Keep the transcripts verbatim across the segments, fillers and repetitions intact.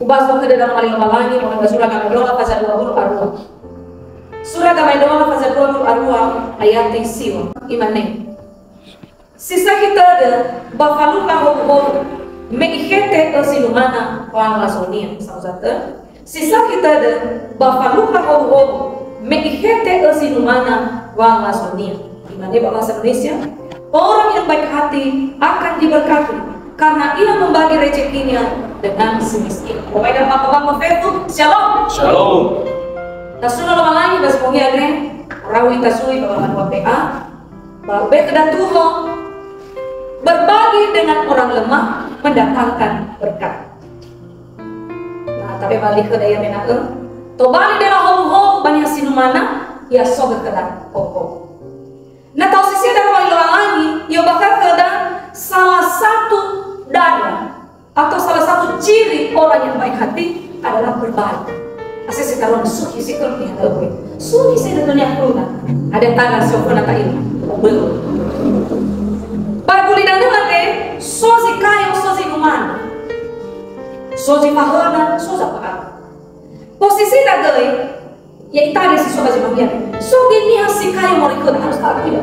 Ba so khöda Lowalangi, moroi ba zura Gamaedola faza dua puluh arua. Zura Gamaedola faza dua puluh arua ayat siwa. Imane, "Si sakhi tödö ba falukha howuhowu, me ikhete zi numana wangalazonia." Saoza tö. "Si sakhi tödö ba falukha howuhowu, me ikhete zi numana wangalazonia." Imane ba bahasa Indonesia, "Orang yang baik hati akan diberkati, karena ia membagi rezekinya dengan si miskin." Pokoknya, Bapak-bapak fefu, shalom. Shalom. Tasunö Lowalangi ba zi bongi andre, rawi tasui ba banua P A, ba ube khöda tuho, berbagi dengan orang lemah mendatangkan berkat. Nah, tabe bali khöda ia mena'ö, tobali dela howuhowu ba niha si numana, ia so khöda howuhowu. Na ta'osisi'ö dania ba Lowalangi, i'ombakha'ö khöda salah satu dania atau salah satu ciri orang yang baik hati adalah berbagi. Asese tarongo, suhi si khönia dödönia. Suhi si dödönia khöda. Ada tangan sofona ta'ila. Belum. Ba gulidanö andre, so zi kayo, so zi numana. So zi fahöna, so zafa'abu. Posisi da'ö, ya, ita ada si so ba zi bagian. So gö niha si kayo moroi khöda, harus ta'akui.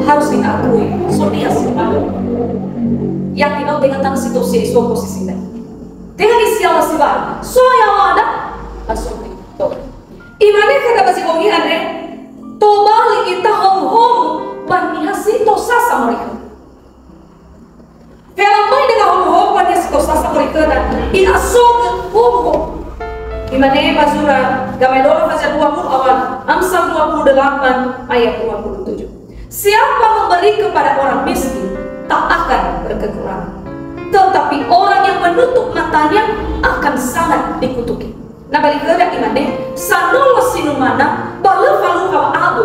Harus kita akui. So niha si kayo. Ya, tidak dengan tangan si tosi so posisi da'ö. Dengan isi Allah si ba. So ya ada. Langsung. Tuh. Imane khöda ba zi bongi andre, tobali ita howuhowu ba niha si tosasa moroi khöda. Fe'alambai dela howuhowu ba niha si tosasa moroi khöda, i'asogö howuhowu. Imane ba zura Gamaedola faza dua puluh awal, Amsal dua puluh delapan ayat dua puluh tujuh. "Siapa memberi kepada orang miskin, tak akan berkekurangan. Tetapi orang yang menutup matanya akan sangat dikutuki." Na bali khöda imane, sanolo si numana, ba lö falukha wa'abu,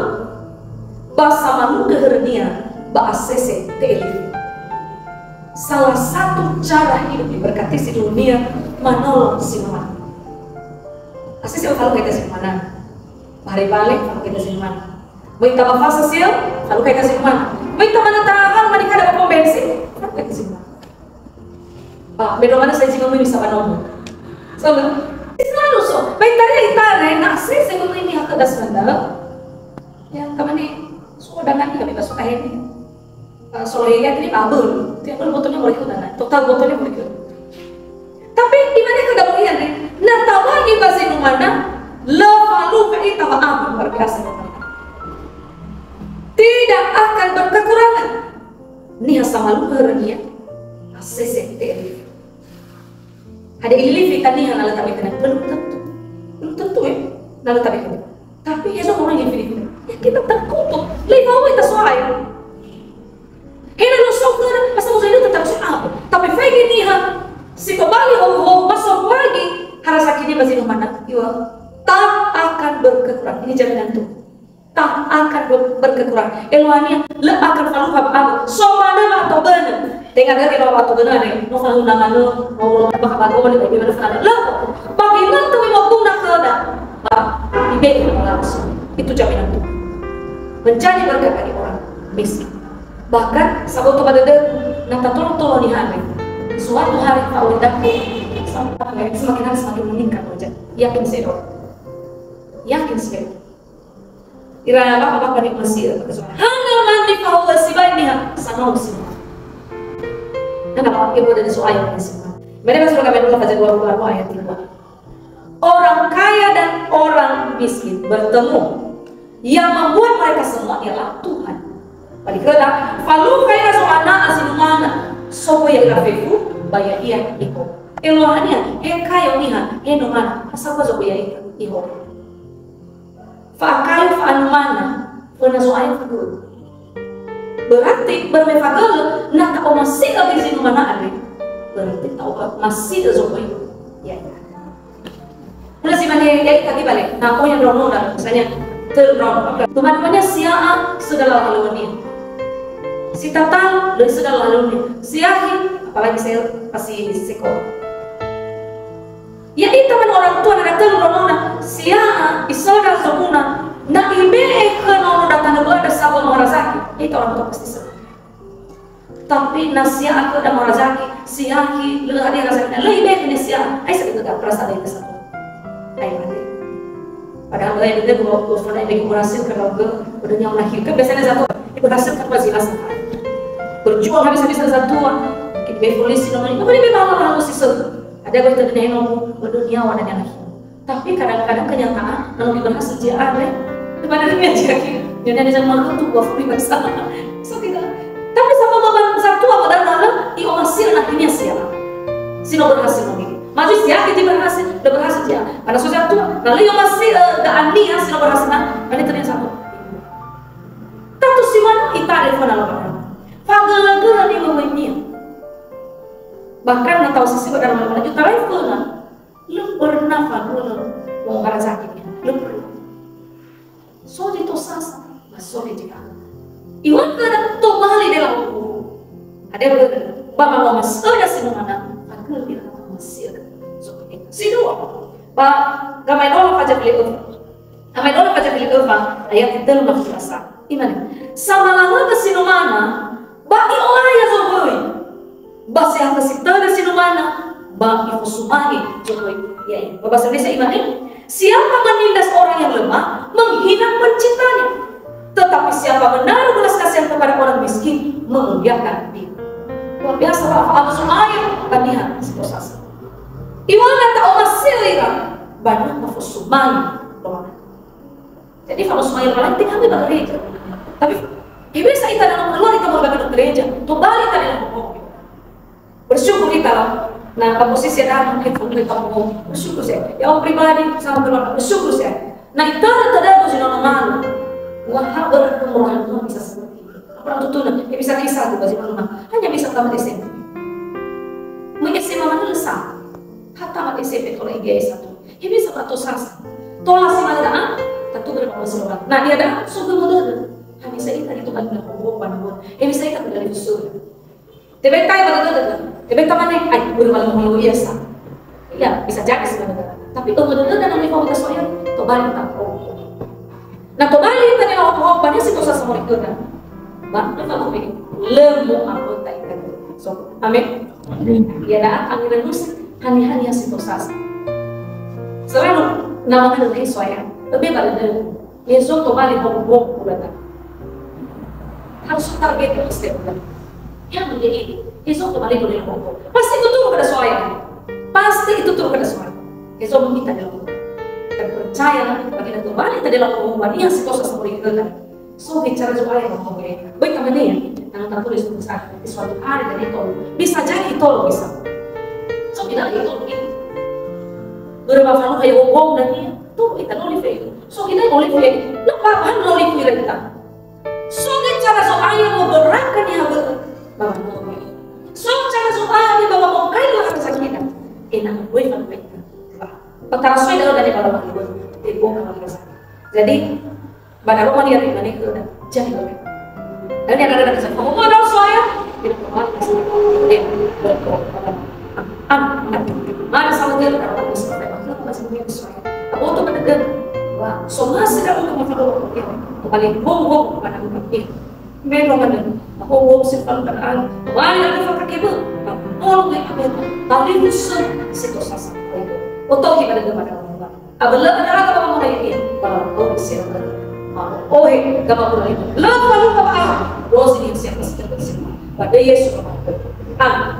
ba samalugö hörönia, ba asese te'elifu. Salah satu cara hidup diberkati si dunia, manolong si numana. Asese falukha ita si numana. Ba hari bale, falukha ita si numana. Möi ita ba fasa sio, falukha ita si numana. Möi ita manö tahan, mani kada ba pom bensin, falukha ita si numana. Ba, me do manö sa zinga möi misa ba nomo. So, no? Selalu so. Ba ita ria ita re, na asese möi niha khöda si manö. Ya, kamane, so dangan ia, bebas so kaheni. Eh, solohe ia, jadi babel. Tiap babel botolnya moroi khöda, na. Total botolnya moroi khöda. Tapi, imane khöda bohian, ne? Na tawagi ba zi numana, lö falukha ita wa'abu, luar biasa. Tidak akan berkekurangan. Niha samalugö hörönia, asese te'elifu. Hadia ililifi ita niha na lö tabe khönia? Belum tentu. Belum tentu, ya, na lö tabe khönia. Tapi ya, so orang yang pilih. Ya, kita terkutuk. Lima woi ta soal. Hena lo so khöra, pas so itu tetap soal. Tapi faigi niha, si tobali howuhowu, masuk lagi, harasa kini masih mana? Iwa, tak akan berkekurangan. Ini jaminan Tuhan. Tak akan ber-, berkekurangan. Eluahania, lö akan falukha wa'abu. So manö wa'atobönö. Tenga gati wa'atobönö, ne. No falukha manö, no, no, bakha-bakha, ne, bagaimana falukha. Lö, bagaimana tu memang guna khöda. Ba, ibe'e langsung. Itu jaminan Tuhan. Menjadi berkat bagi orang miskin. Bahkan, saboto ba dödö, na tatolo-tolo niha andre. Suatu hari, kalau tidak, semakin hari semakin meningkat wajah. Yakin sedo. Yakin sedo. Ira bapak-bapak ni'omasi'ö. Hana man nifahaŵa sibai niha, sanolo si. Hana bapak ibu dari soal yang masih. Mereka sudah kami dulu baca dua puluh dua ayat tiga. Orang kaya dan orang miskin bertemu. Yang membuat mereka semua ialah Tuhan. Bali khöda, falukha ira zo'ana'a zi numana, sofu ya'ira fefu, ba ya'ia iho. Eluahania, he kayo niha, he numana, asal ba zofu ya'ita iho. Fa'akayo fa'anumana, föna Zo'aya fagölö. Berarti, börö me fagölö, na ta'omasi'ö zi numana andre. Berarti ta'omasi'ö Zo'aya. Ya, ya. Udah si mane, ya, tadi balik. Nah, pokoknya ndraono, misalnya, tölu ndraono. Tuhan, pokoknya sia'a segala laluannya. Si tatal, lö segala laluannya. Siahi, apalagi saya masih sekolah. Ya'ita man orang tua na datölu ndraonona, sia'a, isöndra zoguna, na ibe'e khö nono ndratanö bö'ö ndra sambua mahorazaki, ya'ita orang tua pasti senang. Tapi na sia'a khöda marazaki, siakhi, lö hadia razakina, lö ibe'e khönia sia'a. Ai sa gögö perasaan itu satu. Ai mate. Padahal, eh, itu dua, dua pernah ibe'e berhasil karena ke, udah nyawa lahir. Kan biasanya satu, berhasil tanpa jelas. Berjuang habis-habisan satu, kita polisi namanya. Apa dia memang harus sisel? Ada gua tadi neno, udah nyawa dan yang lahir. Tapi kadang-kadang kenyataan, kalau berhasil J A, ya. Daripada dia jadi. Jadi ada zaman itu gua free bahasa. So kita. Tapi sama mama satu apa dan mana, i oma sila na ini siapa. Si no berhasil no gini. Maksud siapa dia berhasil, dia berhasil ya. Karena so satu, lalu i oma sila, eh, da ani ya, si no berhasil na, kan itu yang satu. Tatu si mana, ita ada phone apa. Fagöla-göla ni wewe-Nia. Bahkan na tau sisi pada mana, ita lain phone. Lö pernah fagölö wa'ohara zaki niha. Lö pernah. So zi tosasa, ba so zi jika. Iŵa'ö khöda tobali dela huku. Ada börö, ba mangomasi'ö si numana, fagölö ira mangomasi'ö. So, si dua, ba Gamaedola faza fili öfa. Gamaedola faza fili öfa, ayat tölu na fasa. Imane, samalawögö si numana, ba i'o'aya zo'aya. Ba sehakö si tödö si numana, ba ifosumange zo'aya. Ba bahasa Indonesia imane, siapa menindas orang yang lemah, menghina penciptanya. Tetapi siapa menaruh belas kasihan kepada orang miskin, memuliakan dia. Luar biasa, Pak. Fa'amusumayö ba niha si tosasa. Iŵa'ö ta'omasi'ö ira, ba niha fosumange Lowalangi. Jadi, kalau semuanya orang lain, tinggal di gereja. Tapi, ya biasa kita dalam keluar, kita mau bagi gereja. Tobali kita dalam hukum. Bersyukur kita lah. Nah, kamu sisi ada mungkin kamu bersyukur saya. Ya, orang pribadi sama keluarga bersyukur saya. Nah, itu ada tanda tuh, si nono malu. Wah, berkat kemurahan Tuhan bisa seperti ini. Apa tuh tuh, ya bisa kisah tuh, kasih rumah. Hanya bisa tamat S M P. Mungkin S M A mana lesah. Tamat S M P kalau I G S satu. He bisa ba tosasa. Tola si mane da'a, tatu bere ba masi Lowalangi. Nah, ia da'a, so gömö dödö. Hewisa ita gitu kan, na hobo, ba na hobo. Hewisa ita ba dalifusö. Tebai ta'e ba dödö, tebai ta mane, ai, börö ba lö ia sa. Iya, bisa jadi sebenarnya. Tapi gömö dödö dan nanti kalau kita soal, tobali ta. Oh. Na tobali ita niha hobo-hobo, ba niha si tosasa moroi khöda. Ba, lö fagömö, lö mu'aböta ita. So, amin. Amin. Ia da'a, angina nusa, haniha niha si tosasa. Selalu, na mangandrö he so'aya. Lebih pada dödö. Ia so tobali hobo-hobo, ulana. Harus target yang pasti, ulana. Yang menjadi ini, ia so tobali hobo-hobo. Pasti itu turun pada so'aya. Pasti itu turun pada so'aya. Ia so meminta dalam. Dan percaya, bagi na tobali ta dalam, ba niha si tosasa moroi khöda. So, bicara Zo'aya ba moroi. Böi tamane ya, na tatulis tuh saat, di suatu hari dan itu bisa jadi itu loh bisa. So, kita itu loh ini. Börö ba falukha ya'o hobo-hobo dan ini, tuh kita no live itu. So, kita no live itu. Nah, apa no live kita? So, bicara Zo'aya mau gerakan ya, börö. Ba moroi. So, bicara Zo'aya mau mau kai lah kita. Enak gue kan kita. Ba, perkara soal dari ba lö. Jadi, Ba na Roma nia imane khöda, jadi böi. Dania ada, ada, ada, oh, ada so'aya. Gitu, Roma, eh, betul. Ah, ah, ada sama dia, ada, ada, ada, ada, ada, ada, ada, ada. Aboto ba dödö. Wah, so masi da untuk mafalua. Paling hobo-hobo ba na. Meno mana. Hobo-hobo si fa'alu ba na. Wah, ada fakakebe. Ba, oh, gue, gue. Talifusö si tosasa. Otohi ba dödö ba na. Abölö ada apa mau lagi dia? Kalau kau bisa, oh, eh, gak apa lagi. Lö falukha ba, dozi ni siapa sih, siapa sih? Pada Yesus. Ah,